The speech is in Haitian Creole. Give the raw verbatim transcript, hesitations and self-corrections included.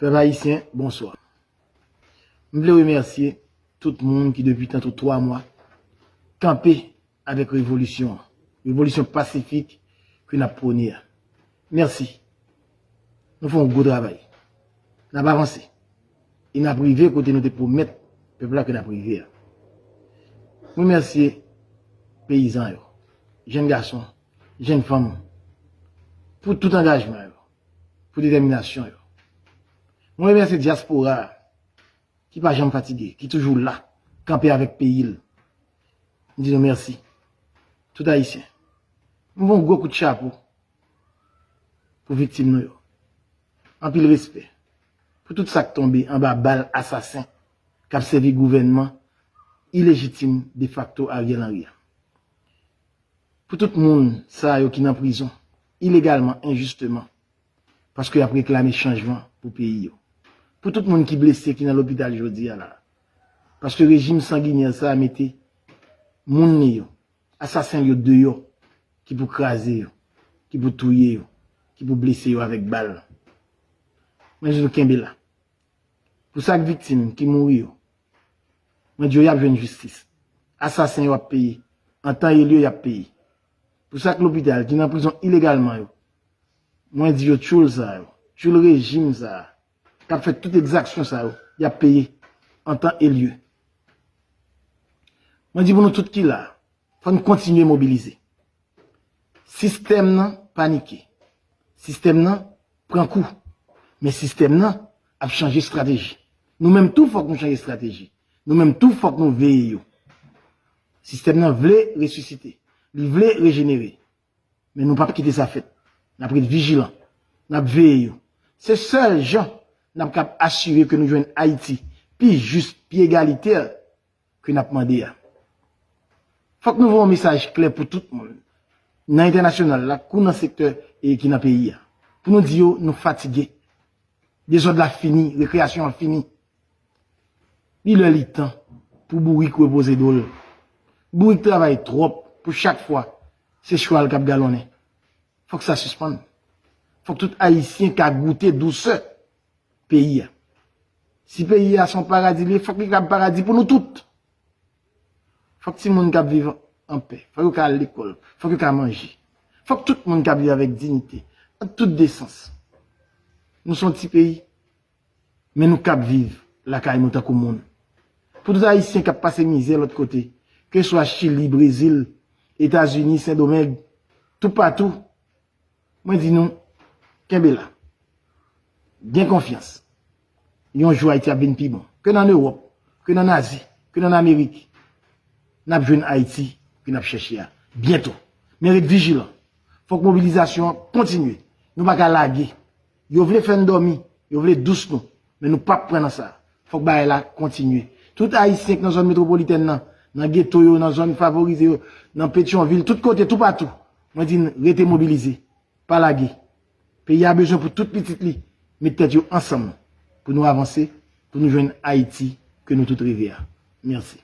Pèp ayisyen, bonswa. M vle remèsye tout moun ki depi tanto twa mwa kanpe avèk revolisyon an, revolisyon pasifik ke n ap pwone a. Mèsi. Nou fè yon gwo travay. N ap avanse. E n ap rive kote nou te pwomèt pèp la ke n ap rive a. M remèsye peyizan yo, jèn gason, jèn fanm, pou tout angajman yo, pou detèminasyon yo. Mwen remèsye dyaspora a, ki pa janm fatige, ki toujou la, kanpe avèk peyi l. M di nou mèsi. Tout Ayisyen. M voye yon gwo kout chapo pou viktim nou yo. Anpil respè pou tout sa k tonbe anba bal asasen k ap sèvi gouvènman ilejitim defakto Ariel Henry a. Pou tout moun sa yo ki nan prizon ilegalman, enjisteman, paske y ap reklame chanjman pou peyi yo. Pou tout moun ki blese, ki nan lopital jodi a la, paske rejim sanginè sa a mete moun li yo, asasen l yo deyò, ki pou kraze yo, ki pou touye yo, ki pou blese yo avèk bal. Mwen di nou kenbe la. Pou sak viktim ki mouri yo, mwen di yo y ap jwenn jistis. Asasen yo ap peye. An tan e lye, y ap peye. Pou sak lopital ki nan prizon ilegalman yo, mwen di yo tchoul sa yo, tchoul rejim sa a, k ap fè tout egzaksyon sa yo, y ap peye an tan e lye. Mwen di pou nou tout ki la, fò n kontinye mobilize. Sistèm nan panike. Sistèm nan pran kou. Men sistèm nan ap chanje estrateji. Nou menm tou fòk nou chanje estrateji. Nou menm tou fòk nou veye yo. Sistèm nan vle resisite. Li vle rejenere. Men nou p ap kite sa fèt. N ap ret vijilan. N ap veye yo. Se sèl jan n ap kab asire ke nou jwenn Ayiti pi jis, pi egalitè ke n ap mande a. Fòk nou voye yon mesaj klè pou tout moun, nan entènasyonal la, kou nan sektè e ki nan peyi a. Pou nou di yo, nou fatige. Dezòd la fini, rekreyasyon an fini. Li lè li tan pou bourik repoze do l. Bourik travay twòp pou chak fwa se chwal k ap galonnen. Fòk sa sispann. Fòk tout Ayisyen ka goute dousè peyi a. Si peyi a se yon paradi li ye, fòk li ka paradi pou nou tout. Fòk timoun ka viv anpè. Fòk yo ka al lekòl. Fòk yo ka manje. Fòk tout moun ka viv avèk diyite, an tout desans. Nou se yon ti peyi, men nou kab viv lakay nou tankou moun. Pou tout Ayisyen k ap pase mizè lòt kote, keswa Chili, Brezil, Etazini, Sendomeng, toupatou, mwen di nou, kenbe la. Gen konfyans. Yon jou Ayiti ap vin pi bon. Ke n ann Ewòp, ke n ann Azi, ke n ann Amerik, n ap jwenn Ayiti ke n ap chèche a byento. Men ret vijilan. Fòk mobilizasyon an kontinye. Nou pa ka lage. Yo vle fè n dòmi, yo vle dous nou, men nou p ap pran nan sa. Fòk bagay la kontinye. Tout Ayisyen k nan zòn metwopolitèn nan, nan geto yo, nan zòn favorize yo, nan Petyonvil, tout kote, toupatou, mwen di n rete mobilize. Pa lage. Peyi a bezwen pou tout pitit li met tèt yo ansanm pou nou avanse, pou nou jwenn Ayiti ke nou tout reve a. Mèsi.